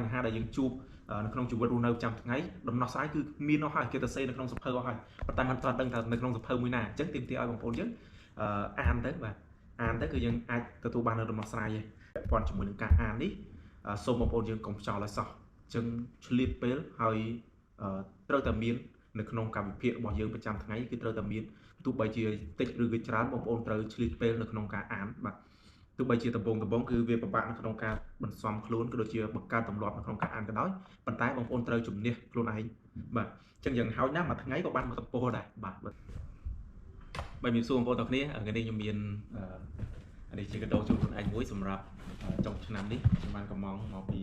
បញ្ហាដែលយើងជួបនៅក្នុងជីវិតរស់នៅប្រចាំថ្ងៃដំណោះស្រាយគឺមានអស់ហើយគេទៅសេនៅក្នុងសភៅអស់ហើយប៉ុន្តែមិនទាន់ដឹងថានៅក្នុងសភៅមួយណាអញ្ចឹងទាមទារឲ្យបងប្អូនយើងអានទៅបាទអានទៅគឺយើងអាចទទួលបាននៅដំណោះស្រាយឯងពាក់ព័ន្ធជាមួយនឹងការអាននេះសូមបងប្អូនយើងកុំចោលឲ្យសោះអញ្ចឹងឆ្លៀតពេលហើយត្រូវតែមាននៅក្នុងកម្មវិធីរបស់យើងប្រចាំថ្ងៃគឺត្រូវតែមានទោះបីជាតិចឬក៏ច្រើនបងប្អូនត្រូវឆ្លៀតពេលនៅក្នុងការអានបាទទោះបីជាដំបងគឺវាពិបាកនៅក្នុងការបន្សំខ្លួនក៏ដូចជាបង្កើតទម្លាប់នៅក្នុងការអានក៏ដោយប៉ុន្តែបងប្អូនត្រូវជំនះខ្លួនឯងបាទអញ្ចឹងយ៉ាងហោចណាស់មួយថ្ងៃក៏បានមួយទំព័រដែរបាទបាទមានសួរបងប្អូនទាំងគ្នាថ្ងៃនេះខ្ញុំមាននេះជាកាដូជូនខ្លួនឯងមួយសម្រាប់ចុងឆ្នាំនេះខ្ញុំបានកំងមកពី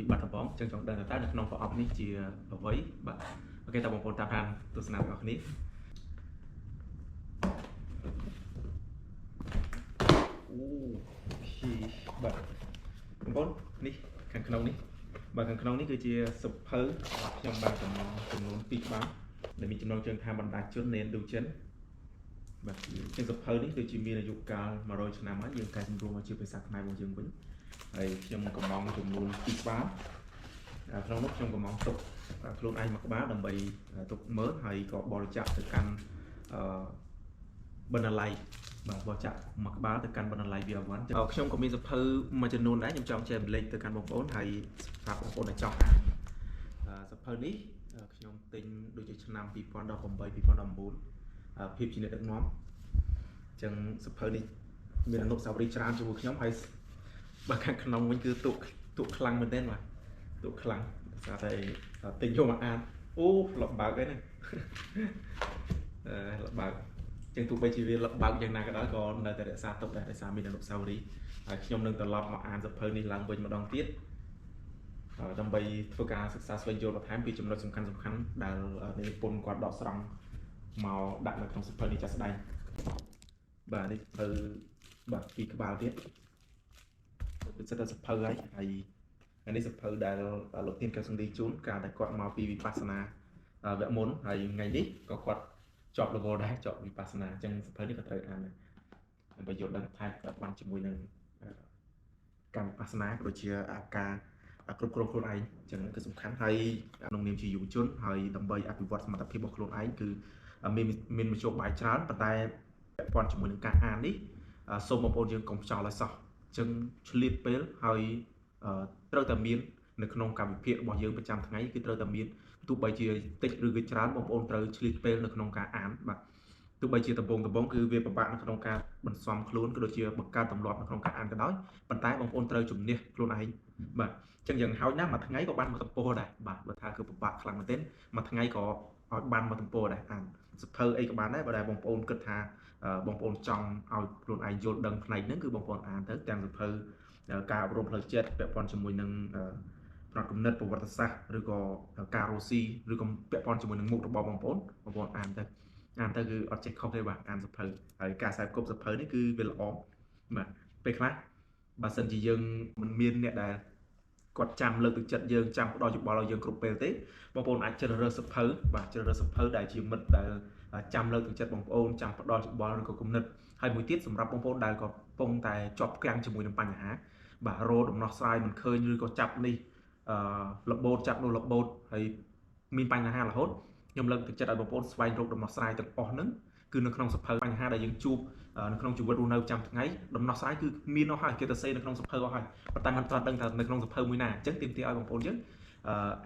បាត់ដំបងអញ្ចឹងចង់ដឹងថាតើនៅក្នុងប្រអប់នេះជាអ្វីបាទអូខេតើបងប្អូនតាមដានទស្សនាទាំងអស់គ្នាអូខេបាទបងប្អូននេះខាងក្នុងនេះបាទខាងក្នុងនេះគឺជាសភៅខ្ញុំបានកំងចំនួន2ក្បាលដែលមានចំណងជើងថាបណ្ដាជននេនឌូចិនបាទជាងសភៅនេះដូចជាមានអាយុកាល100ឆ្នាំហើយយើងកែសម្រួលមកជាភាសាខ្មែររបស់យើងវិញហើយខ្ញុំកំងចំនួន2ក្បាលក្នុងនោះខ្ញុំកំងទុកខ្លួនឯងមួយក្បាលដើម្បីទុកមើលហើយក៏បរិច្ចាគទៅកាន់អឺបណ្ណាល័យបាទបរិច្ចាគមួយក្បាលទៅកាន់បណ្ណាល័យ VR1 ខ្ញុំក៏មានសភៅមួយចំនួនដែរខ្ញុំចង់ចែករំលែកទៅកាន់បងប្អូនហើយសម្រាប់បងប្អូនដែលចង់អានសភៅនេះខ្ញុំទិញដូចជាឆ្នាំ2018 2019ភាពជាអ្នកដឹកនាំអញ្ចឹងសភៅនេះមានអនុស្សាវរីយ៍ច្រើនជាមួយខ្ញុំហើយបើខាងក្នុងវិញគឺទុកខ្លាំងមែនទែនបាទទុកខ្លាំងដោយសារតែទិញយកមកអានអូលបើកអីហ្នឹងអឺលបើកចឹងទោះបីជាវាលបើកយ៉ាងណាក៏ដោយក៏នៅតែរក្សាទុកដែរដោយសារមានអនុស្សាវរីយ៍ហើយខ្ញុំនឹងត្រឡប់មកអានសភៅនេះឡើងវិញម្ដងទៀតដើម្បីធ្វើការសិក្សាស្វែងយល់បន្ថែមពីចំណុចសំខាន់សំខាន់ដែលនិពន្ធគាត់ដកស្រង់មកដាក់នៅក្នុងសភៅនេះចាស់ស្ដែងបាទនេះសភៅបាទពីរក្បាលទៀតគឺសិតតែសភៅហើយហើយនេះសភៅដែលលោកធានកែវសន្តិជូនកាលដែលគាត់មកពីវិបស្សនាវគ្គមុនហើយថ្ងៃនេះក៏គាត់ជាប់រវល់ដែរជាប់វិបស្សនាអញ្ចឹងសភៅនេះក៏ត្រូវអានដែរដើម្បីយល់ដឹងថែមបានជាមួយនឹងកម្មវិបស្សនាក៏ដូចជាការគ្រប់គ្រងខ្លួនឯងអញ្ចឹងគឺសំខាន់ហើយក្នុងនាមជាយុវជនហើយដើម្បីអភិវឌ្ឍសមត្ថភាពរបស់ខ្លួនឯងគឺមានមធ្យោបាយច្រើនប៉ុន្តែពាក់ព័ន្ធជាមួយនឹងការអាននេះសូមបងប្អូនយើងកុំចោលឲ្យសោះអញ្ចឹងឆ្លៀតពេលហើយត្រូវតែមាននៅក្នុងកម្មវិធីរបស់យើងប្រចាំថ្ងៃគឺត្រូវតែមានទោះបីជាតិចឬក៏ច្រើនបងប្អូនត្រូវឆ្លៀតពេលនៅក្នុងការអានបាទទោះបីជាដំបងគឺវាពិបាកនៅក្នុងការបន្សំខ្លួនក៏ដូចជាបង្កើតទម្លាប់នៅក្នុងការអានក៏ដោយប៉ុន្តែបងប្អូនត្រូវជំនះខ្លួនឯងបាទអញ្ចឹងយ៉ាងហោចណាស់មួយថ្ងៃក៏បានមួយទំព័រដែរបាទបើថាគឺពិបាកខ្លាំងមែនទែនមួយថ្ងៃក៏ឲ្យបានមួយទំព័រដែរអានសភៅអីក៏បានដែរបើដែលបងប្អូនគិតថាបងប្អូនចង់ឲ្យខ្លួនឯងយល់ដឹងផ្នែកហ្នឹងគឺបងប្អូនអានទៅទាំងសភៅការអប់រំផ្លូវចិត្តពាក់ព័ន្ធជាមួយនឹងផ្នត់គំនិតប្រវត្តិសាស្ត្រឬក៏ការរស់ស៊ីឬក៏ពាក់ព័ន្ធជាមួយនឹងមុខរបរបងប្អូនបងប្អូនអានទៅគឺអត់ចេះខុសទេបាទអានសភៅហើយការខ្សែគប់សភៅនេះគឺវាល្អបាទពេលខ្លះបើសិនជាយើងមិនមានអ្នកដែលគាត់ចាំលើកទឹកចិត្តយើងចាំផ្ដល់យោបល់ឲ្យយើងគ្រប់ពេលទេបងប្អូនអាចជ្រើសរើសសភៅបាទជ្រើសរើសសភៅដែលជាមិត្តដែលចាំលើកទឹកចិត្តបងប្អូនចាំផ្ដល់យោបល់ឬក៏គំនិតហើយមួយទៀតសម្រាប់បងប្អូនដែលក៏កំពុងតែជាប់គាំងជាមួយនឹងបញ្ហាបាទរោដំណោះស្រាយមិនឃើញឬក៏ចាប់នេះរបូតចាប់នោះរបូតហើយមានបញ្ហារហូតខ្ញុំលើកទឹកចិត្តឲ្យបងប្អូនស្វែងរកដំណោះស្រាយទាំងអស់ហ្នឹងគឺនៅក្នុងសភៅបញ្ហាដែលយើងជួបនៅក្នុងជីវិតរស់នៅប្រចាំថ្ងៃដំណោះស្រាយគឺមានអស់ហើយគេទៅសេនៅក្នុងសភៅអស់ហើយប៉ុន្តែមិនទាន់ដឹងថានៅក្នុងសភៅមួយណាអញ្ចឹងទាមទារឲ្យបងប្អូនយើង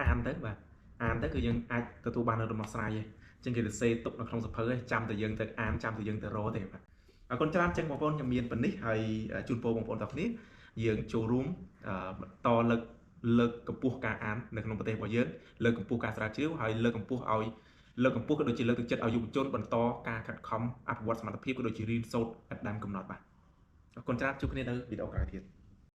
អានទៅបាទអានទៅគឺយើងអាចទទួលបាននៅដំណោះស្រាយឯងអញ្ចឹងគេទៅសេទុកនៅក្នុងសភៅឯងចាំតែយើងទៅអានចាំតែយើងទៅរកទេបាទអរគុណច្រើនអញ្ចឹងបងប្អូនខ្ញុំមានប៉ុណ្នេះហើយជូនពរបងប្អូនទាំងគ្នាយើងចូលរួមបន្តលើកកម្ពស់ការអាននៅក្នុងប្រទេសរបស់យើងលើកកម្ពស់ការស្រាវជ្រាវហើយលើកកម្ពស់ឲ្យលើកកម្ពស់ក៏ដូចជាលើកទឹកចិត្តឲ្យយុវជនបន្តការខិតខំអភិវឌ្ឍសមត្ថភាពក៏ដូចជារៀនសូត្រឥតដើមកំណត់បាទអរគុណច្រើនជួបគ្នានៅវីដេអូក្រោយទៀត។